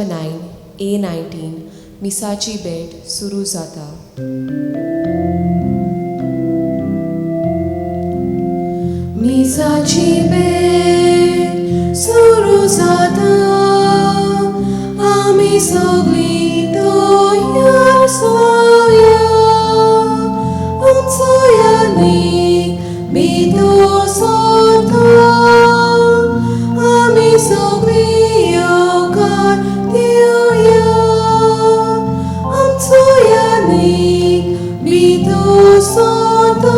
Number 9 A 19 मिसाची भेट सुरू जाता. मिसाची भेट सुरू जाता, आमी सगळीं तयार जाया, आमचो यादीक भितर सरता, आमी सगळीं येवकार दिवया, आमचो यादीक भितर सरता,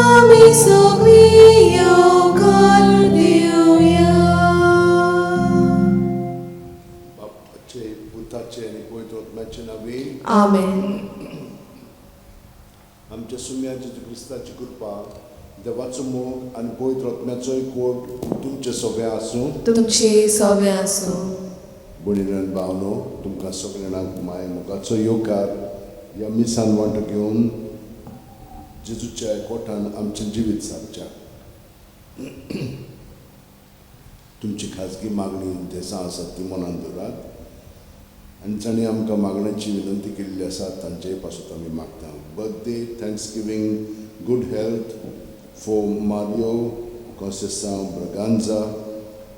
आमी सगळीं येवकार दिवया. बापाचे, पुताचे आनी पवित्र आत्म्याचे नांवी. आमेन. आमच्या सुम्या जेजू क्रिस्ताची कृपा, देवाचो मोग आनी पवित्र आत्म्याचोय कोट तुमचे सगळें आसूं. तुमचे सगळें आसूं. भयणीन भावनो, तुमकां सगळ्यांक माय मोगाचो येवकार. ह्या मिसान वांटो घेवन जेजूच्या कोटान आमचें जिवीत सारच्या. तुमची खाजगी मागणी देसां आसात ती मनान दवरात आनी जांणी आमकां मागण्याची विनंती केल्ली आसा तांचेय पासत आमी मागता. Birthday, thanksgiving, good health for Mario Conceição Braganza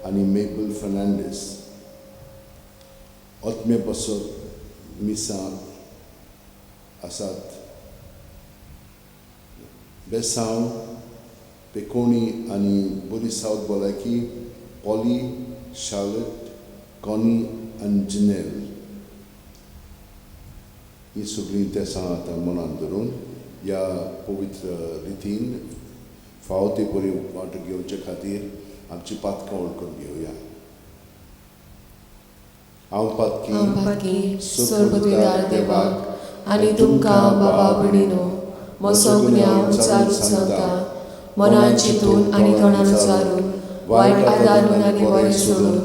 आनी मेबल फर्नांडीस. आत्मे पासत मिसां आसात बेसांव पेकोणी आनी बरी सावथ भलायकी पॉली, शार्लट, कॉनी आनी जिनेल. ही सगळीं तेसां आतां मनान धरून ह्या पवित्र रितीन फावो ते परी वांटो घेवचे खातीर आमची पातकां वळखून घेवया. हांव पातकी हांव पातकी सर्वपुदार देवाक आनी तुमकां बाबा भयणीनो म्हजो गुन्यांव उचारून सांगता. मनान चिंतून आनी तोंडान उचारून, वायट आदारून आनी बरें सोडून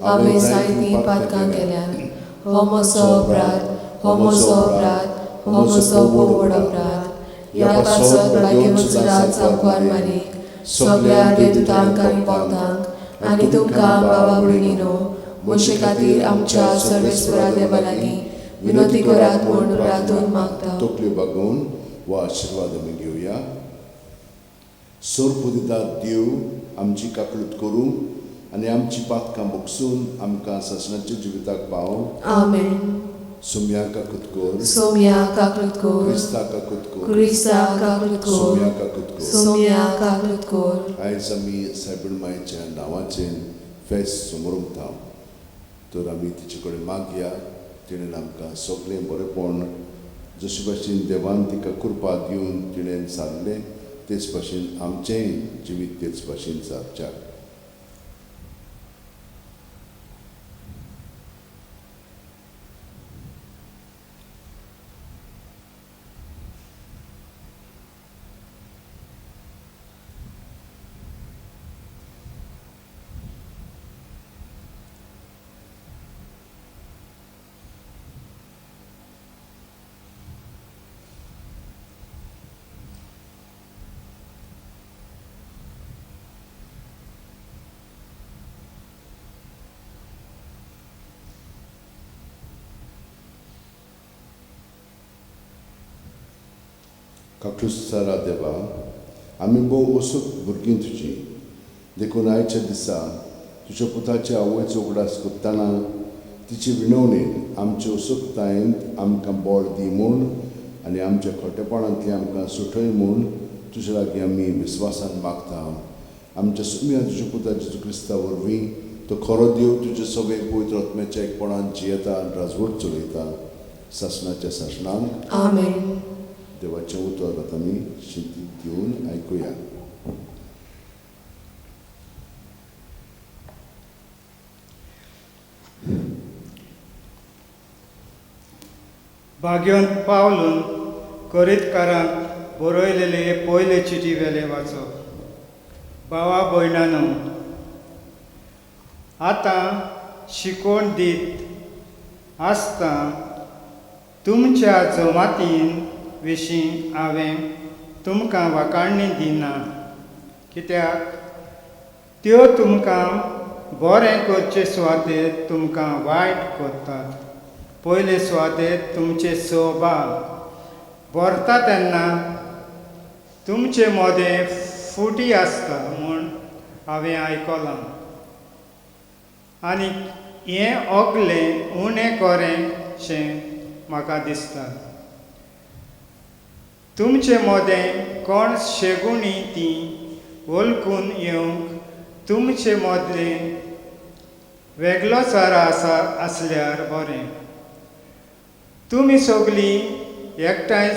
हांवें जायतीं पातकां केल्यात. हो म्हजो अपराध, हो म्हजो अपराध, हो म्हजो व्हड अपराध. ह्या पासत भाग्यवंत सांकवार मारीक, सगळ्या देवतांक आनी भक्तांक आनी तुमकां बाबा भयणीनो म्हजे खातीर आमच्या सर्वेस्परा देवा लागीं विनंती करात म्हूण प्रार्थून मागता. तकल्यो बागोवन हो आशिर्वाद आमी घेवया. सोरपुदिता देव आमची काकळूत करूं आनी आमची पातकां भोगसून आमकां सासणाच्या जिविताक पावोवं. आमेन. सोम्या काकूत कर. सोम्या काकूत कर. क्रिस्ता काकूत कर. क्रिस्ता काकूत कर. सोम्या काकूत कर. सोम्या काकूत कर. आयज आमी सायबीण मायच्या नांवाचें फेस्त समोरमता, तर आमी तिचे कडेन मागया तिणें आमकां सगळें बरेंपण जशे भाशेन देवान तिका कृपा दिवन तिणें सारलें तेच भाशेन आमचेंय जिवीत तेच भाशेन सारच्या. काकूसारा देवा, आमी भोव असोक भुरगीं तुजी, देखून आयच्या दिसा तुज्या पुताच्या आवयचो उगडास करतना तिची विनवणेन आमचे असोकतायेंत आमकां बळ दी म्हूण आनी आमच्या खोटेपणांतली आमकां सुटय म्हूण तुज्या लागीं आमी विस्वासान मागता. आमच्या सुम्या तुज्या पुता जेजू क्रिस्ता वरवीं तो खरो देव तुजे सगळे पवित्र आत्म्याच्या एकपणान जियेता आनी राजवट चलयता सासणाच्या सासणांक. आमेन. देवाचें उतर आतां आमी शिंतीत घेवन आयकुया. भाग्यवंत पावलून कोरिंतकारांक बरयलेले पयले चिटी वेले वाचप. भावा भयणानो, आतां शिकोवण दीत आसता तुमच्या जमातीन विशीं हांवें तुमकां वाखाणणी दिना, कित्याक त्यो तुमकां बरें करचे सुवातेर तुमकां वायट करतात. पयले सुवातेर तुमचे सोबा भरता तेन्ना तुमचे मदें फुटी आसता म्हूण हांवें आयकलां आनी हें ओगलें उणें करेंशें म्हाका दिसता. तुमचे मदें कोण शेगुणी ती वळखून येवंक तुमचे मदलें वेगळो चार आसा आसल्यार बरें. तुमी सगळीं एकठांय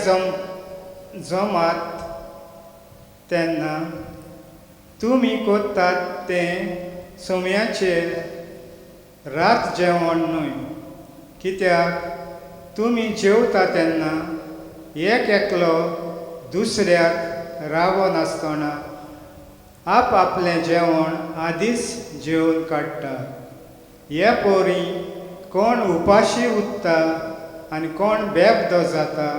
जमात तेन्ना तुमी करतात तें सोम्याचेर रात जेवण न्हय, कित्याक तुमी जेवता तेन्ना एक एकलो दुसऱ्याक रावनासतना आप आपलें जेवण आदींच जेवन काडटा. हे पोरी कोण उपाशी उरता आनी कोण बेबदो जाता.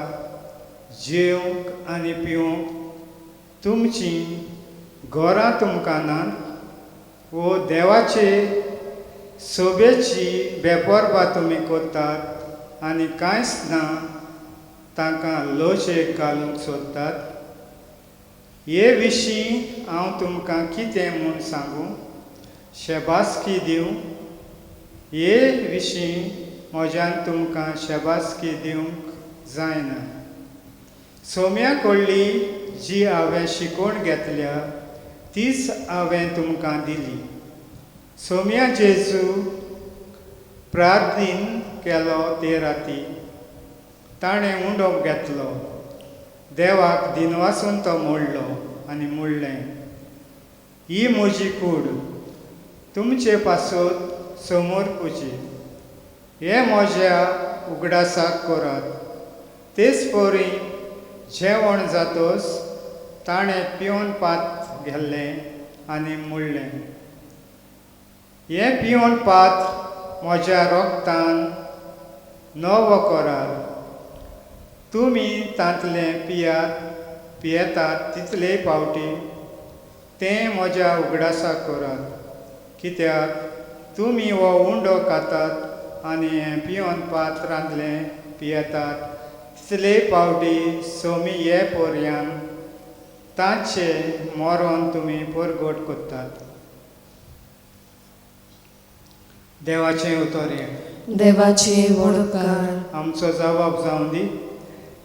जेवंक आनी पिवंक तुमचीं घरां तुमकां नात वो देवाचे सोबेची बेपर्वा तुमी करतात आनी कांयच ना तांकां लोशेक घालूंक सोदतात. हे विशीं हांव तुमकां कितें म्हूण सांगूं, शबासकी दिवं? हे विशीं म्हज्यान तुमकां शबासकी दिवंक जायना. सोम्या कडली जी हांवें शिकोवन घेतल्या तीच हांवें तुमकां दिली. सोम्या जेजू प्रार्थीन केलो ते राती ताणें उंडो घेतलो, देवाक दिनवासून तो मोडलो आनी म्हणलें, ही म्हजी कूड तुमचे पासत समोर पुजी, हें म्हज्या उगडासाक करात. तेच परी जेवण जातोच ताणें पिवन पात घेतलें आनी म्हणलें, हें पिवन पात म्हज्या रोगतान नवो करार. तुमी तांतलें पियात पियेतात तितले पावटी तें म्हज्या उगडासाक करात, कित्याक तुमी हो उंडो खातात आनी हें पिवन पात रांदलें पियेतात तितले पावटी सोमी हे पोरयान तांचे मरण तुमी परगट करतात. देवाचें उतर हें. देवाचे वडकार. आमचो जबाब जावन दी.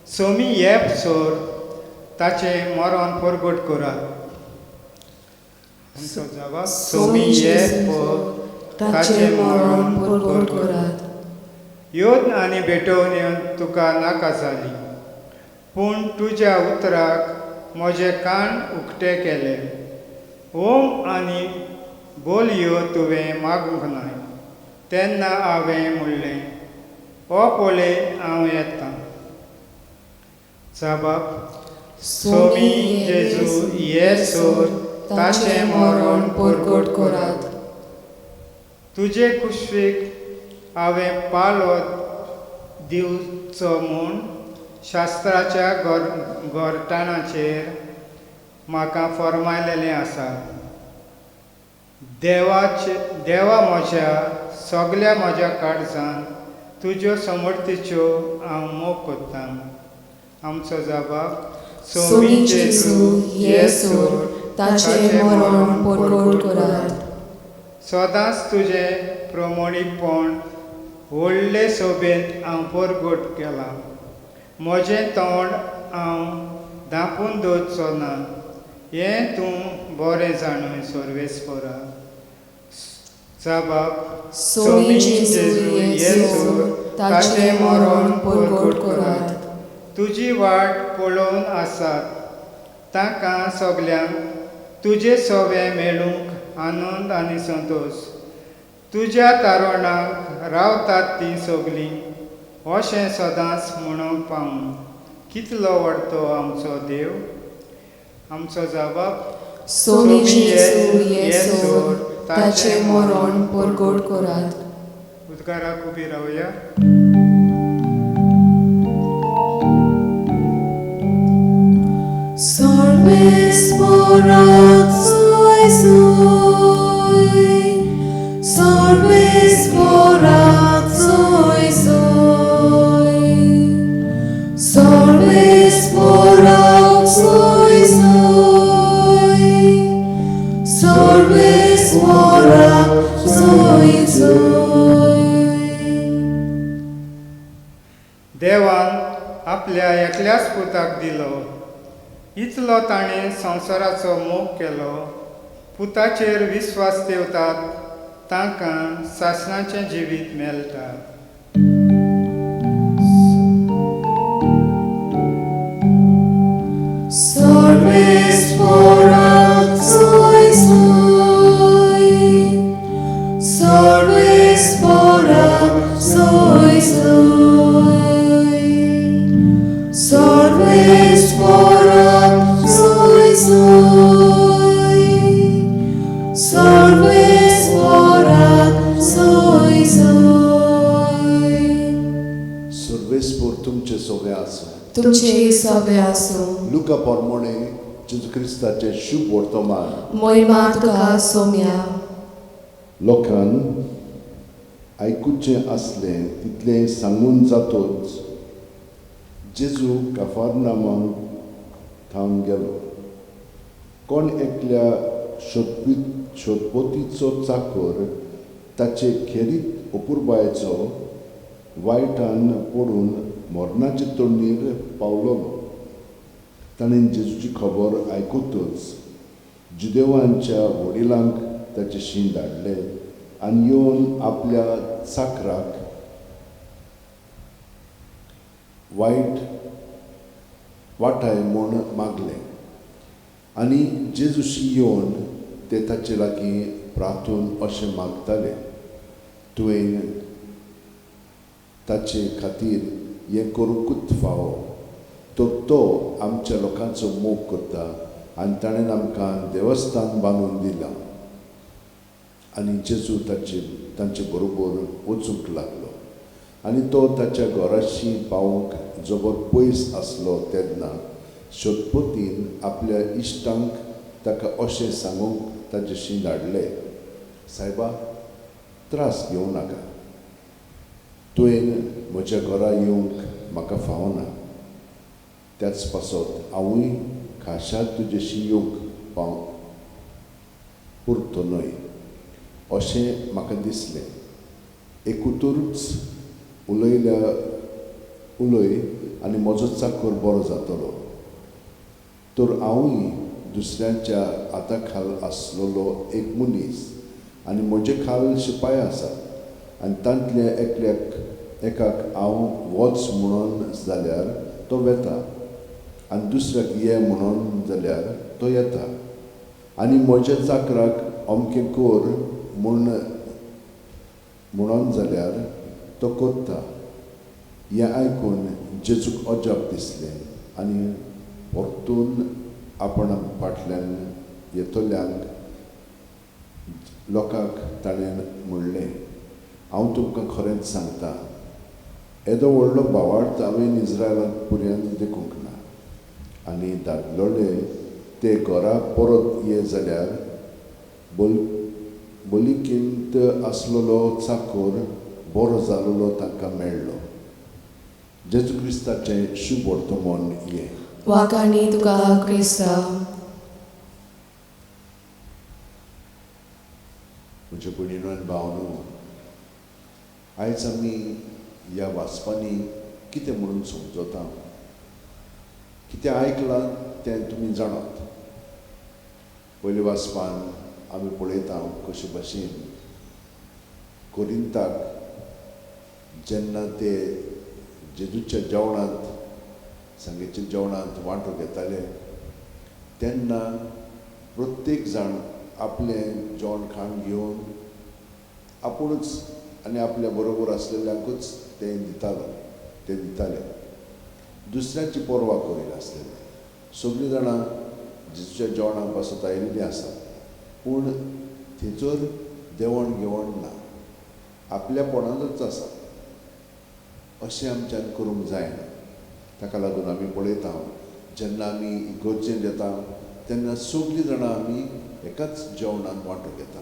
सोमी येप सोर ताचें मरण परगट करात. आमचो जबाब सोमी येप ताचें मरण परगट करात. येवन आनी भेटोवन येवन तुका नाका जाली, पूण तुज्या उतराक म्हजे कान उक्ते केले. ओम आनी बोलयो तुवें मागूंक नाय. तेन्ना हांवें म्हणलें, हो पळय हांव येता. जबाब सोमी जेजू ये सोर ताचें मरण परगट करात. तुजे कुशीक हांवें पालो दिवचो म्हूण शास्त्राच्या गोरटाणाचेर म्हाका फर्मायलेलें आसा. देवा म्हज्या सगल्या म्हज्या काळजान तुज्यो समर्थीच्यो हांव मोग करतां. आमचो जबाब सोमी जेजू ये सोर ताचें मरण परगट करात. सदांच तुजें प्रमाणीकपण व्हडले सोबेंत हांव परगट केलां. म्हजें तोंड हांव धांपून दवरचो ना, हें तूं बरें जाणून सर्वेस्परा. जबाब सोमी जेजू ये सोर ताचें मरण परगट करात. तुजी वाट पळोवन आसात तांकां सगल्यांक तुजे सोवे मेळूंक आनंद आनी संतोश. तुज्या तारणाक रावतात तीं सगलीं अशें सदांच म्हणूंक पावूं. कितलो व्हडतो आमचो देव. आमचो जबाब सोमी जेजू ये सोर ताचें मरण परगट करात. उद्गाराक उबी रावया. Sorves morat soi soi, सर्वेस्पोराक सोय सोय, सर्वेस्पोराक सोय सोय, सर्वेस्पोराक सोय सोय. देवान आपल्या एकल्याच पुताक दिलो, इतलो ताणें संवसाराचो मोग केलो. पुताचेर विस्वास ठेवतात तांकां सासणाचें जिवीत मेळटा. सर्वेस्पोराक सोय सोय, सर्वेस्पोराक सोय सोय, सर्वेस्पोराक सोय सोय, सर्वेस्पोराक सोय सोय. सर्वेस्पोर तुमचे सगळे आसूं. तुमचे सगळे आसूं. लुका पोरमोणे जेजू क्रिस्ताचें शुभ वर्तमान. मोहिमा तुका सोम्या. लोकान आयकुचें आसलें तितलें सांगून जातोच जेजू काफारनामाक थावन गेलो. कोण एकल्या शोदपोतीचो चाकर ताचे खेरीत अपुरबायेचो वायटान पडून मरणाचे तोडणीर पावलोलो. ताणें जेजूची खबर आयकतच जुदेवांच्या वडिलांक ताचे शीण धाडले आनी येवन आपल्या चाकराक वायट वाटाय म्हूण मागलें आनी जेजूशी येवन ते ताचे लागीं प्रार्थून अशें मागताले, तुवें ताचे खातीर हें करूंकूच फावो, तर तो आमच्या लोकांचो मोग करता आनी ताणें आमकां देवस्थान बांदून दिलां. आनी जेजू तांचे बरोबर वचूंक लागलो आनी तो ताच्या घराशी पावूंक जबर पयस आसलो तेन्ना शतपतीन आपल्या इश्टांक ताका अशें सांगूंक ताचेशी धाडले, सायबा त्रास घेवं नाका, तुवें म्हज्या घरा येवंक म्हाका फावना, त्याच पासत हांवूय खाशा तुजेशी येवंक पाव पुरतो न्हय अशें म्हाका दिसलें. एकूतरूच उलयल्या उलय आनी म्हजो चाकर बरो जातलो. तर हांवूय दुसऱ्यांच्या हाता खाल आसलेलो एक मनीस आनी म्हजे खाल शिपाय आसात आनी तांतल्या एकल्याक एकाक हांव वच म्हणून जाल्यार तो वेता आनी दुसऱ्याक ये म्हणून जाल्यार तो येता आनी म्हज्या चाकराक अमकें कर म्हणून जाल्यार तो करता. हें आयकून जेजूक अजाप दिसलें आनी परतून आपण फाटल्यान येतल्यांक लोकांक ताणें म्हणलें, हांव तुमकां खरेंच सांगता, येदो व्हडलो भावार्थ हांवें इस्रायलांत पुर्यांत देखूंक ना. आनी दादलोले ते घरा परत ये जाल्यार बलिकेंत आसलेलो चाकर बरो जालोलो तांकां मेळ्ळो. जेजू क्रिस्ताचें शुभ वर्तमान हें. वाखाणी तुका क्रिस्ता. म्हज्या भयणीनो आनी भावनो, आयज आमी ह्या वाचपांनी कितें म्हणून समजता, कितें आयकलां तें तुमी जाणात. पयल्या वाचपान आमी पळयता कशे भाशेन कोरिंताक जेन्ना ते जेजूच्या जेवणांत सांगेच्या जेवणांत वांटो घेताले तेन्ना प्रत्येक जाण आपलें जेवण खाण घेवन आपुणूच आनी आपल्या बरोबर आसलेल्यांकूच तें दितालो, ते दिताले, दुसऱ्याची पर्वा करिनासलेले. सगळीं जाणां जेजूच्या जेवणाक पासत आयिल्लीं आसात, पूण थंयसर देवण घेवण ना, आपल्यापणानूच आसा. अशें आमच्यान करूंक जायना. ताका लागून आमी पळयता जेन्ना आमी इगर्जेंत येता तेन्ना सगळीं जाणां आमी एकाच जेवणान वांटो घेता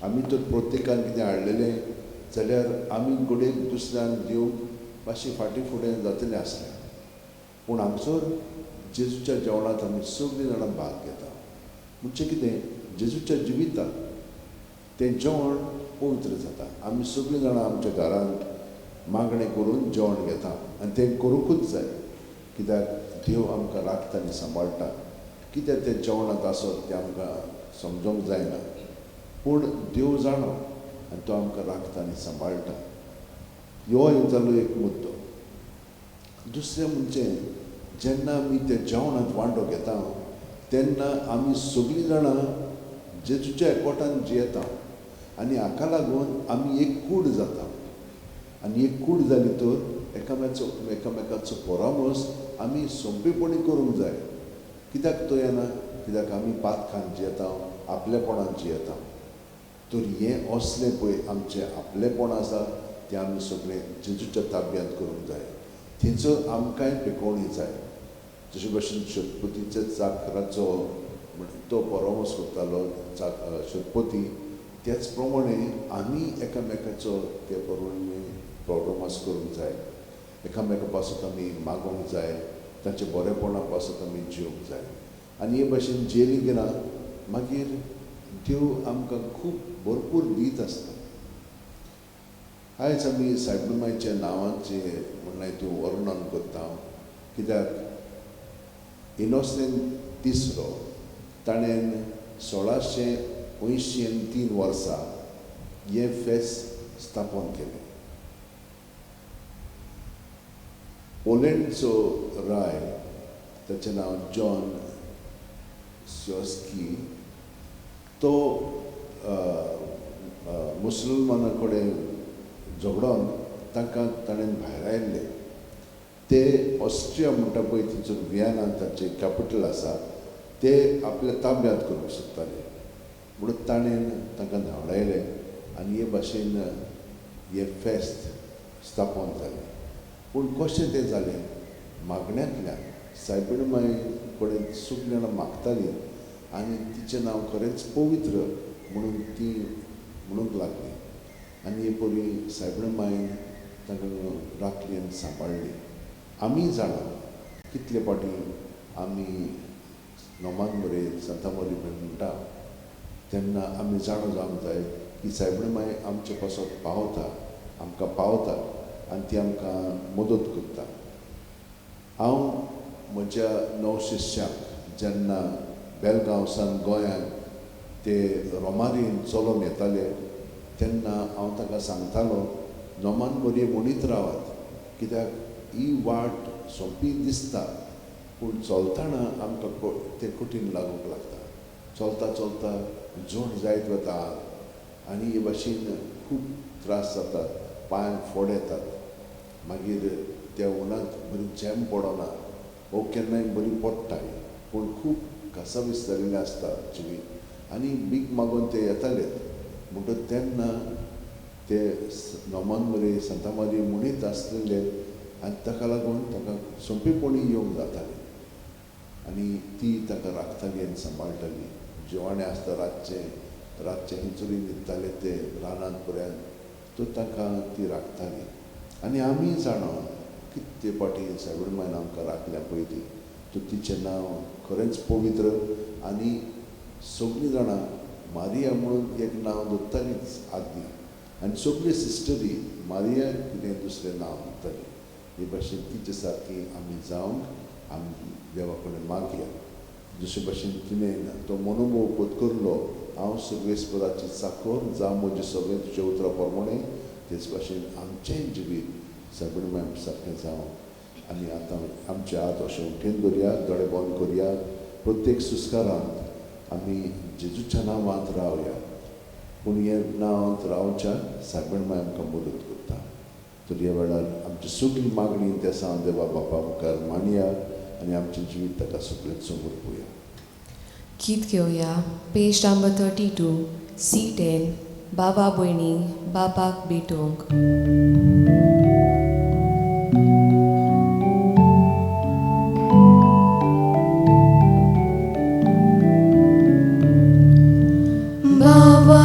आमी तर प्रत्येकान कितें हाडलेलें जाल्यार आमी घडये दुसऱ्यान दिवंक मातशें फाटीं फुडें जातलें आसलें, पूण हांगसर जेजूच्या जेवणांत आमी सगळीं जाणां भाग घेता. म्हणजे कितें, जेजूच्या जिवितांत तें जेवण पवित्र जाता. आमी सगळीं जाणां आमच्या घरांत मागणें करून जेवण घेता आनी तें करूंकूच जाय, कित्याक देव आमकां राखता आनी सांबाळटा. कित्याक तें जेवणांत आसत तें आमकां समजोंक जायना, पूण देव जाणो आनी तो आमकां राखता आनी सांबाळटा. ह्यो एक जालो एक मुद्दो. दुसरें म्हणजे जेन्ना आमी त्या जेवणांत वांटो घेता तेन्ना आमी सगळीं जाणां जेजूच्या एकवटान जियेता आनी हाका लागून आमी एक कूड जाता. आनी एक कूड जाली तर एकामेकाचो परामर्श आमी सोंपेपणी करूंक जाय. कित्याक तो येना, कित्याक आमी पातखान जियेता, आपलेपणान जियेता. तर हें असलें पळय आमचें आपलेपण आसा तें आमी सगळें जेजूच्या ताब्यांत करूंक जाय. थंयसर आमकांय पेकोवणी जाय. जशे भशेन शतपतीच्या चाकराचो तो परामर्श करतालो शतपती, त्याच प्रमाणे आमी एकामेकाचो ते प्रमाणे परामर्श करूंक जाय. एकामेका पासत आमी मागोवंक जाय, तांच्या बरेपणा पासत आमी जिवंक जाय. आनी हे भाशेन जेली गेला मागीर देव आमकां खूब भरपूर दीत आसता. आयज आमी सायबमायच्या नांवाचें म्हणल्यार तूं वर्णन करता, कित्याक इनोसेंट तिसरो ताणें 1683 वर्सा हें फेस्त स्थापन केलें. पोलंडचो राय ताचें नांव जॉन सिओस्की, तो मुसलमाना कडेन झगडोन तांकां ताणें भायरायल्ले. ते ऑस्ट्रिया म्हणटा पळय थंयसर वियेना ताचें कॅपिटल आसा, ते आपल्या ताब्यांत करूंक सोदताले, म्हणून ताणें तांकां धांवडायले आनी हे भाशेन हें फेस्त स्थापन जालें. पूण कशें तें जालें, मागण्यांतल्यान सायबीण माय कडेन सगळीं जाणां मागतालीं आनी तिचें नांव खरेंच पवित्र म्हणून ती म्हणूंक लागली. आनी हे परी सायबीण मायन तांकां राखली आनी सांबाळ्ळी. आमी जाणा कितले फावटी आमी नोमान मरे सांता मरे म्हणटा तेन्ना आमी जाणा जावंक जाय की सायबीण माय आमचे पासत पावता, आमकां पावता आनी ती आमकां मदत करता. हांव म्हज्या नव शिश्यांक जेन्ना बेलगांव सावन गोंयांत ते रोमारीन चलोन येताले तेन्ना हांव ताका सांगतालो, नोमान मरे म्हणीत रावात, कित्याक ही वाट सोंपी दिसता पूण चलतना आमकां तें कठीण लागूंक लागता. चलता चलता जोड जायत वता आनी हे भाशेन खूब त्रास जातात, पांयांक फोड येतात, मागीर त्या उनांत बरी झेम पडना वो केन्नाय बरी पडटाय, पूण खूब कासावीस जाल्लें आसता जिवीत आनी भीक मागून ते येतालेत. म्हणटकच तेन्ना ते नोमान मरे सांता मारी म्हणीत आसलेले आनी ताका लागून ताका सोंपेपणी येवंक जातालें आनी ती ताका राखताली आनी सांबाळटाली. जेवणें आसता रातचें, रातचें खंयसरूय न्हिदताले ते रानांत पर्यंत, तो तांकां ती राखताली. आनी आमी जाणा कितले फावटी सायबीण मायन आमकां राखल्या पळय ती, तर तिचें नांव खरेंच पवित्र आनी सगळीं जाणां मारिया म्हणून एक नांव दवरतालीच आदीं, आनी सगळी सिस्टरी मारिया कितें दुसरें नांव दवरताली. हे भाशेन तिचे सारकी आमी जावंक आमी देवा कडेन मागया. दुसरे भाशेन तिणें तो मनोभोव पत्करलो, हांव सर्वेस्पराची चाकर जावं म्हजें सगळें तुज्या उतरा प्रमाणें, तेच भाशेन आमचेंय जिवीत सायबीण माय सारकें जावं. आनी आतां आमचे हात अशें उठेन दवरया, दोळे बंद करया. प्रत्येक सुस्कारांत आमी जेजूच्या नांवांत रावया, पूण हे नांवांत रावच्या सायबीण माय आमकां मदत करता. तर ह्या वेळार आमची सगळी मागणी त्या सावन देवा बापा मुखार मांडया आनी आमचें जिवीत ताका सगळें समर्पया. गीत घेवया पेज नंबर 32 C10 बाबा भयणी बापाक भेटोवंक. बाबा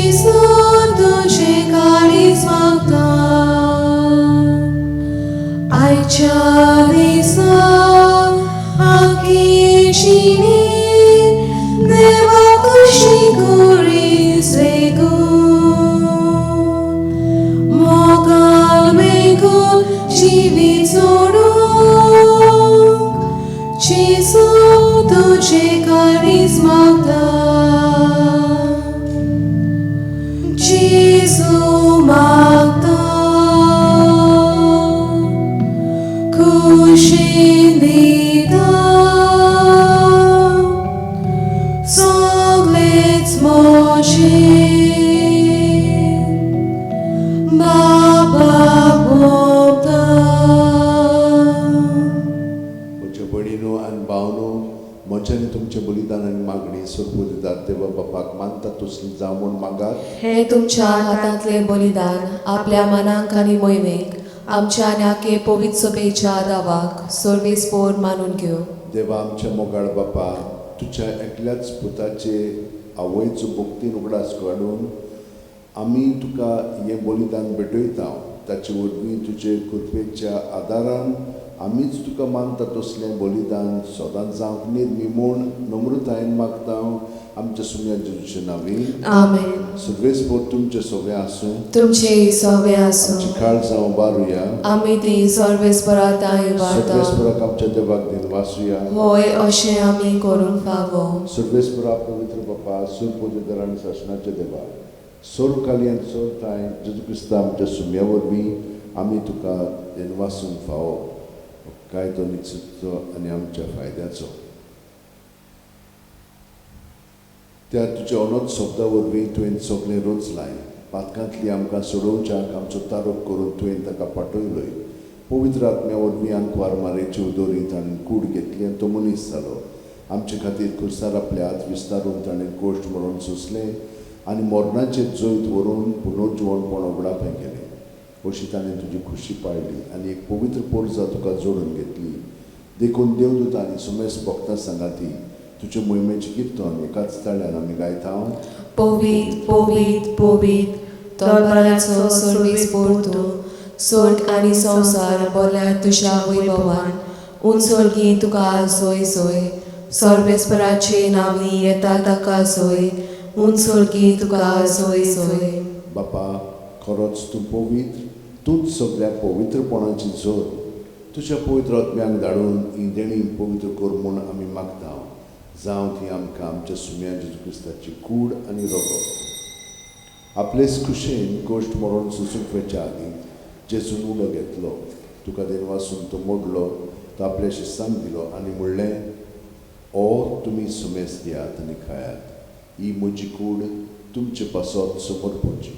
जेजू तुजें काळीज मागता. आयच्या दिसा आख्खे जिणेंत देवा खुशी करीस वेगून मोगान मेगून जिवीत जोडूंक जेजू तुजें काळीज मागता. जेजू मागता खुशी दिता सगळेच म्हजें बापाक ओंपता. म्हज्या भयणीनो आनी भावनो, म्हज्या आनी तुमचें बलिदान आनी मागणी सर्व दितात देवा बापाक मानता तसली जावं म्हूण मागात. हें तुमच्या हातांतलें बलिदान आपल्या मनाक आनी मोहिमेक आमच्या आनी आखे पवित्र सभेच्या दावाक सर्वेस्पोर मानून घेवं. देवा आमच्या मोगाळ बापा, तुज्या एकल्याच पुताचे आवयचो भक्तीन उगडास काडून आमी तुका हें बलिदान भेटयता. ताचे वरवीं तुजे कृपेच्या आदारान आमीच तुका मानता तसलें बलिदान सदांच जावंक निर्मी म्हूण नम्रतायेन मागता आमच्या सुम्या जेजूच्या नांवी. आमेन. सर्वेस्पोर तुमचें सगळें आसूं. तुमचें सगळें आसूं. आमची काळजां उबारुया. आमी ती सर्वेस्परा तांय उबारता. सर्वेस्पराक आमच्या देवाक दिन वासूया. होय, अशें आमी करूंक फावो. सर्वेस्परा पवित्र बापा, सुरपोदेदार आनी सासणाच्या देवा, सर्व काली आनी सर्व ठांय जेजू क्रिस्ता आमच्या सुम्या वरवीं आमी तुका दिनवासूंक फावो. कांय तो निश्चितचो आनी आमच्या फायद्याचो. त्या तुज्या अनोत शब्दा वरवीं तुवें सगळें रचलाय. पातकांतली आमकां सोडोवच्याक आमचो तारोप करून तुवें ताका पाठयलोय. पवित्र आत्म्या वरवीं आंकवार मारेची उदोरी ताणें कूड घेतली आनी तो मनीस जालो. आमचे खातीर खुर्सार आपले हात विस्तारून ताणें कोश्ट मरण सोंसलें आनी मरणाचेर जैत व्हरून पुनर्जिवणपण उगडापें केलें. अशी ताणें तुजी खुशी पाळ्ळी आनी एक पवित्र पोरजा तुका जोडून घेतली. देखून देवदूत आनी सुमेस भक्तां सांगाती तुजे मोहिमेचें किर्तन एकाच ताळ्यान आमी गायता. पवित्र पवित्र पवित्र तोलबाराचो सर्वेस्पोर तूं, स्वर्ग आनी संवसार भरल्या तुज्या वैभवान. उंच स्वर्गी तुका जोय जोय, सर्वेस्पराचे नांवी येता ताका जोय, उंच स्वर्गी तुका जोय जोय. बापा, खरोच तूं पवित्र, तूंच सगळ्या पवित्रपणाची जोर. तुज्या पवित्र आत्म्यांक धाडून ही देणी पवित्र कर म्हूण आमी मागता. जावं ती आमकां आमच्या सुम्या जेजू क्रिस्ताची कूड आनी रगत. आपलेच खुशेन कोश्ट मरण सोंसूंक वचच्या आदीं जेजून उलो घेतलो, तुका देवासून तो मोडलो, तो आपल्या शिस्तांक दिलो आनी म्हणलें, ओ तुमी सुमेस दियात आनी खायात, ही म्हजी कूड तुमचे पासत समर्पणची.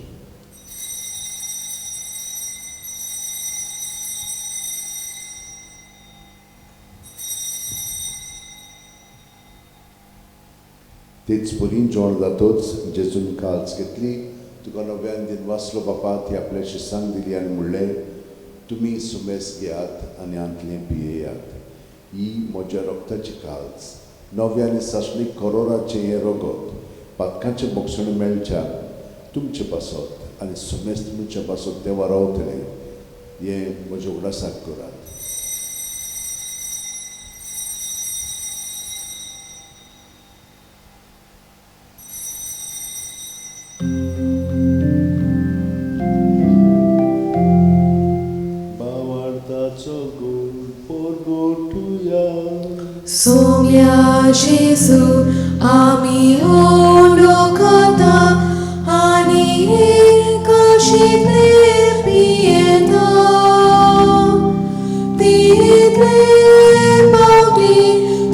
तेच परी जेवण जातच जेजून काल्स घेतली, तुका नव्यान दिन वाचलो बापा, ती आपल्या शिस्तांक दिली आनी म्हणलें, तुमी सुमेस घेयात आनी आंतलें पियेयात, ही म्हज्या रक्ताची काल्स, नव्या आनी सासणीक करोराचें हें रगत पातकाचें बक्षण मेळच्या तुमचे पासत आनी सुमेस तुमच्या पासत देवा रावतलें, हें म्हज्या उगडासाक करात. सोम्या जेजू आमी ओडोखता आनी एकाशितले पियेता, तितले पावटी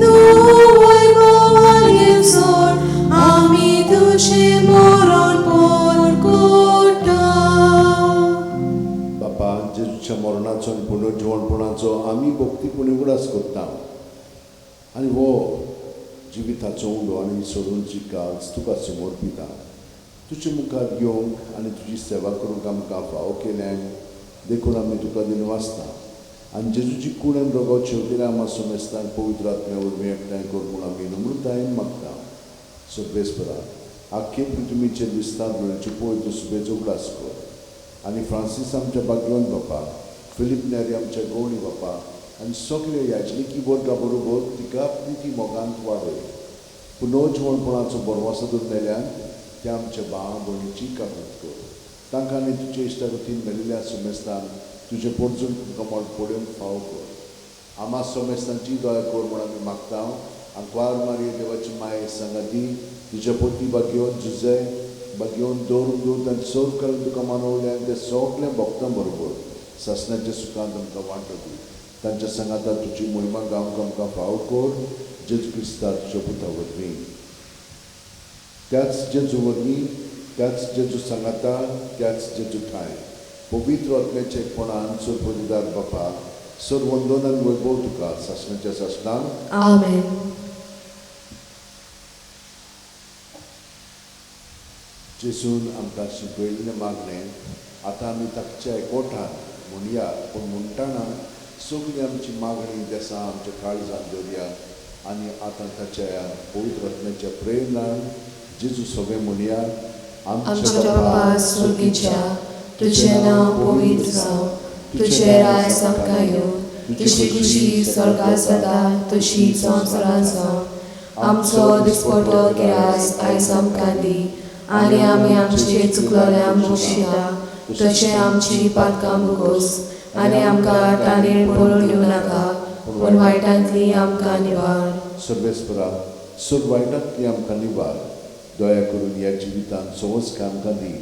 तूं वैभवान घेवसोड आमी तुजें मरण पोरकोटा. बापा, जेजूच्या मरणाचो आनी पुनर्जिवणपणाचो आमी भक्तीपणी उगडास करता आनी हो जिविताचो उंडो आनी सोडूनची काल्स तुका समर्पिता. तुजे मुखार येवंक आनी तुजी सेवा करूंक आमकां फावो केल्यान देखून आमी तुका दिनवासता. आनी जेजूची कूड आनी रगत शेवटिल्या आमा समेस्तांक पवित्र आत्म्या वरवीं एकठांय कर म्हूण आमी नम्रतायेन मागता. सर्वेस्परा आख्खे पृथ्वीचेर विस्तार मेळचे पवित्र सुबेचो उगडास कर आनी फ्रांसीस आमच्या भाग्यवंत बापा, फिलीप नेरी आमच्या गवणी बापा आनी सगळे याजनिकी वर्गा बरोबर तिका प्रिती मोगांत वाडय. पुनर्जिवणपणाचो बरवासो दवरून मेल्यान त्या आमच्या भाव भयणीची काकूत कर. तांकां आनी तुजे इश्टागतीन मेलिल्ल्या सुमेस्तान तुजें पोरजून कमळ पळोवंक फावो कर. आमा सोमेस्तांची दया कर म्हूण आमी मागता. आंकवार मारिये देवाची माये सांगाती तिच्या पती भाग्यवंत जुजे, भाग्यवंत धर्म दूत आनी सर्व कारण तुका मानवले आनी ते सगळे भक्तां बरोबर सासणाच्या सुखांत आमकां वांटो दी. तांच्या सांगाता तुजी मोहिमा गावंक आमकां फावो कर, जेजू क्रिस्ता तुज्या पुता वरवीं. त्याच जेजू वरवीं, त्याच जेजू सांगाता, त्याच जेजू ठांय पवित्र आत्म्याच्या एकपणान सर्वदिदार बापा, सर्व वंदन आनी वैभव तुका सासणाच्या सासणाक. आमेन. जेजून आमकां शिकयल्लें मागणें आतां आमी ताच्या एकवटान म्हणया, पूण म्हणटाना सगळी आमची मागणी देसां आमच्या काळजान दवरया आनी आतां ताच्या ह्या पवित्र आत्म्याच्या प्रेरणान जेजू सगळें म्हणया. आमच्या बापा स्वर्गीच्या, तुजें नांव पवित्र जावं, तुजें राज आमकां येवं, तुजी खुशी स्वर्गार जाता तशी संवसारांत जावं. आमचो दिसपटो गिरास आयज आमकां दी आनी आमी आमचे चुकलोल्यांक बक्षिता तशें आमची पातकां मुगोस आनी आमकां ताणें पळोवन दिवं नाका, पूण वायटांतली आमकां निवार. सर्वेस्परा, सर्व वायटांतली आमकां निवार. दया करून ह्या जिवितांत सवस आमकां दी.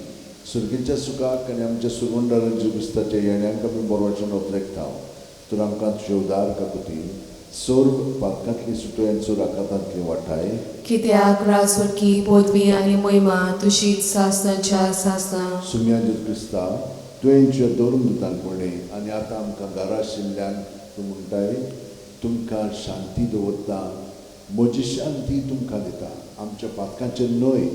सुर्गेच्या सुखाक आनी आमच्या सुरवंडार जेजू येण्यांक आमी बरोवचें नोत्रेकता. तर आमकां तुजे उदार काकुतीन सर्व पातकांतली सुटोय आनी सर्व आकातांतली वाटाय. कित्याक राजवटकी पदवी आनी महिमा तुजीच सासणाच्या सासणा. सुम्या जेजू क्रिस्ता, तुवें तुज्या धरून दुतांक म्हणलें आनी आतां आमकां घरा आशिल्ल्यान तूं म्हणटाय, तुमकां शांती दवरता, म्हजी शांती तुमकां दिता. आमच्या पातकांचेर न्हय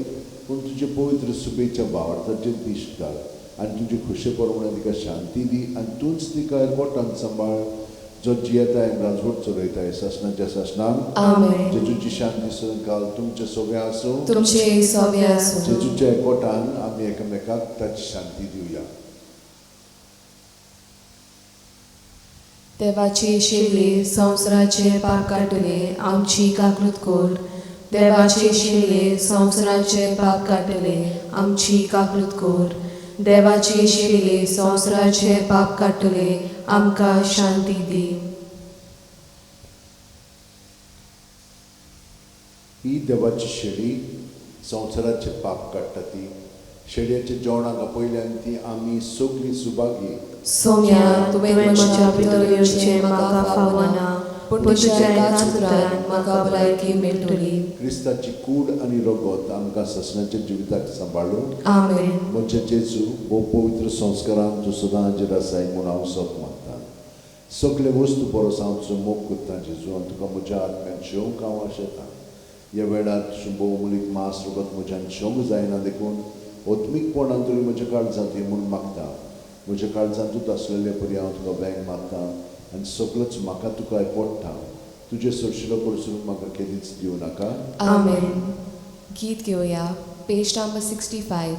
पूण तुजे पवित्र सुबेच्या भावार्थाचेर दिश्ट घाल आनी तुजे खुशे प्रमाणे तिका शांती दी आनी तूंच तिका एकवटान सांबाळ, जो जियेताय राजवट चलयताय सासणाच्या सासणाक. आमेन. जेजूची शांती सदांकाल तुमचे सगळें आसूं. तुमचे सगळें आसूं. जेजूच्या एकवटान आमी एकामेकाक ताची शांती दिवया. देवाची शिरली संवसाराचे पाप काडटले, आमची काकूत कर. देवाची शिरली संवसाराचे पाप काडटले, आमची काकूत कर. देवाची शिरली संवसाराचे पाप काडटले, आमकां शांती दी. ही देवाची शेळी संवसाराचे पाप काडटा. ती शेळयेच्या जेवणाक आपयल्यान ती आमी सगळीं सुभागी. सोम्या, तुवें म्हज्या भितर येवचें म्हाका फावना, पूण तुज्या एकाच उतरान म्हाका भलायकी मेळटली. क्रिस्ताची कूड आनी रगत आमकां सासणाच्या जिविताक सांबाळूं. आमेन. म्हज्या जेजू, भोव पवित्र संस्कारान तूं सदां हाजीर आसाय म्हूण हांव सत मानता. सगळे वस्तू परस हांव तुजो मोग करता जेजू आनी तुका म्हज्या आत्म्यान शेवंक हांव आशेतां. ह्या वेळार तुजें भोव मुलीक मांस रगत म्हज्यान शेवंक जायना, देखून आत्मीकपणान तरी म्हज्या काळजांत ये म्हूण मागता. म्हज्या काळजांतूच आसलेले परी हांव तुका वेंग मारता आनी सगळोच म्हाका तुका एकवटता. तुजें सरशिलो कडसून म्हाका केदीच दिवं नाका. आमेन. गीत घेवया, पेज नंबर 65,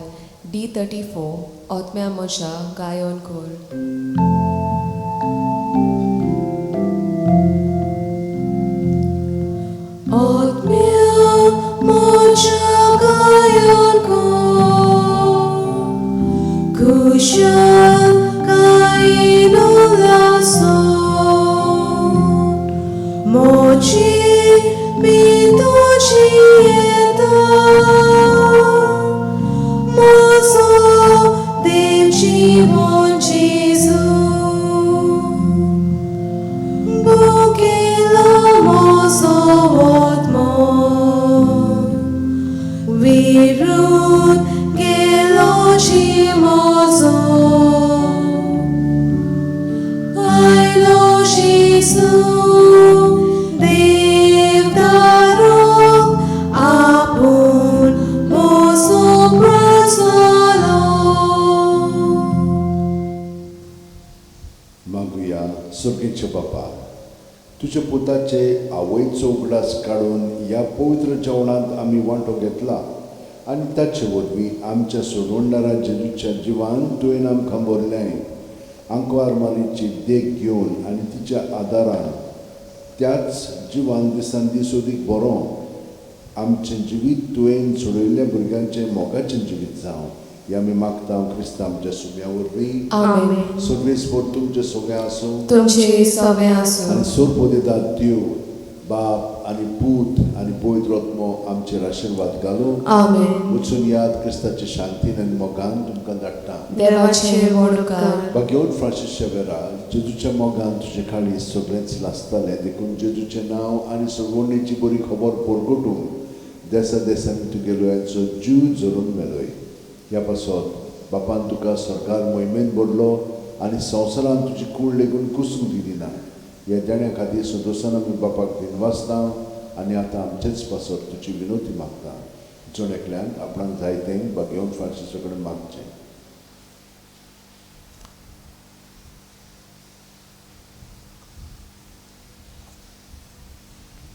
D34, आत्म्या म्हज्या गायन कर. आत्म्या म्हज्या गायन कर, कुशल गायन उल्हासो, म्हजी भितरची येता, म्हजो देव जिवन जेजू, भुकेलो म्हजो आत्मो, विरून गेलो जी म्हजो, आयलो जेजू देवदारो आपूण म्हजो प्रजालो. मागुया. सर्गेच्या बापा, तुज्या पुताचे आवयचो उगडास काडून ह्या पवित्र जेवणांत आमी वांटो घेतला. आनी ताचे वरवीं आमच्या सोडवणदारा जेजूच्या जिवान तुवें आमकां भरलें. आंकवार मारीची देख घेवन आनी तिच्या आदारान त्याच जिवान दिसान दीस अदीक बरो आमचें जिवीत तुवें सोडयल्ल्या भुरग्यांचें मोगाचें जिवीत जावं हें आमी मागता क्रिस्तांव आमच्या सुम्या वरवीं. आमेन. सर्वेस्पोर तुमचें सगळें आसूं तुमचे सगळें आसूं. आनी सोरपोदेतात देव बाप आनी पूत आनी पवित्र आत्मो आमचेर आशिर्वाद घालूं. आमेन. वचून याद क्रिस्ताचे शांतीन आनी मोगान तुमकां धाडटा. देवाचे व्हड उपकार. भाग्यवंत फ्रांसीस शेवेरा, जेजूच्या मोगान तुजें काळीज सगळेंच लासतालें, देखून जेजूचें नांव आनी सगवणेची बरी खबर परगटूंक देसा देसांनी तुगेलो यांचो जीव झरून मेलोय. ह्या पासत बापान तुका सरकार मोहिमेन भरलो आनी संवसारान तुजी कूड लेगून कुसूंक दिली ना. ह्या देण्या खातीर संतोशान आमी बापाक दिनवासता आनी आतां आमचेच पासत तुजी विनवती मागता. जण एकल्यान आपणाक जाय तें भाग्यवंत फ्रांसीसा कडेन मागचें.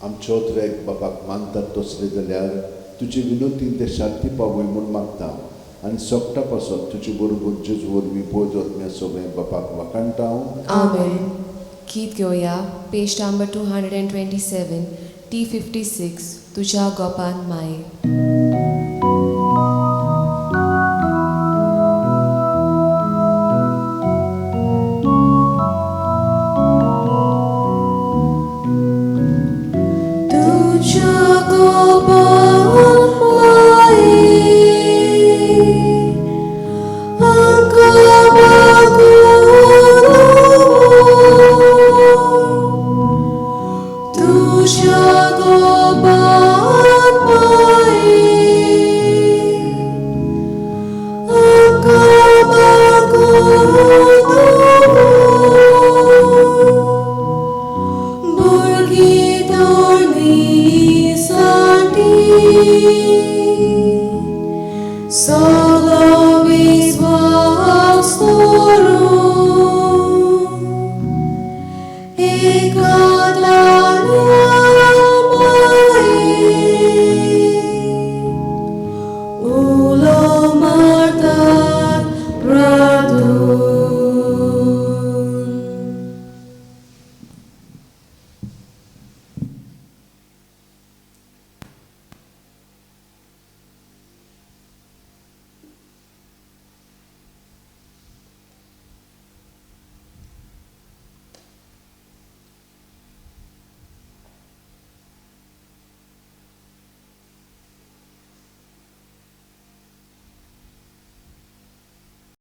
आमचो त्रेक बापाक मानतात तसले जाल्यार तुजे विनोतीन ते शांती पावय म्हूण मागता आनी सोगटा पासत तुजे बरोबर जेजू वरवीं पवित्र आत्म्या सगळें बापाक वाखाणटा. आमेन. गीत घेवया पेज नंबर 227 T56 तुझ्या गोपान माये. तुझ्या गोपान माये आमकां मागून तुझ्या गोपान माये आमकां मागून भुरगीं तोडणीसाठी सगळो विस्वास दवरून एका दाण्या माये उलो मारतात.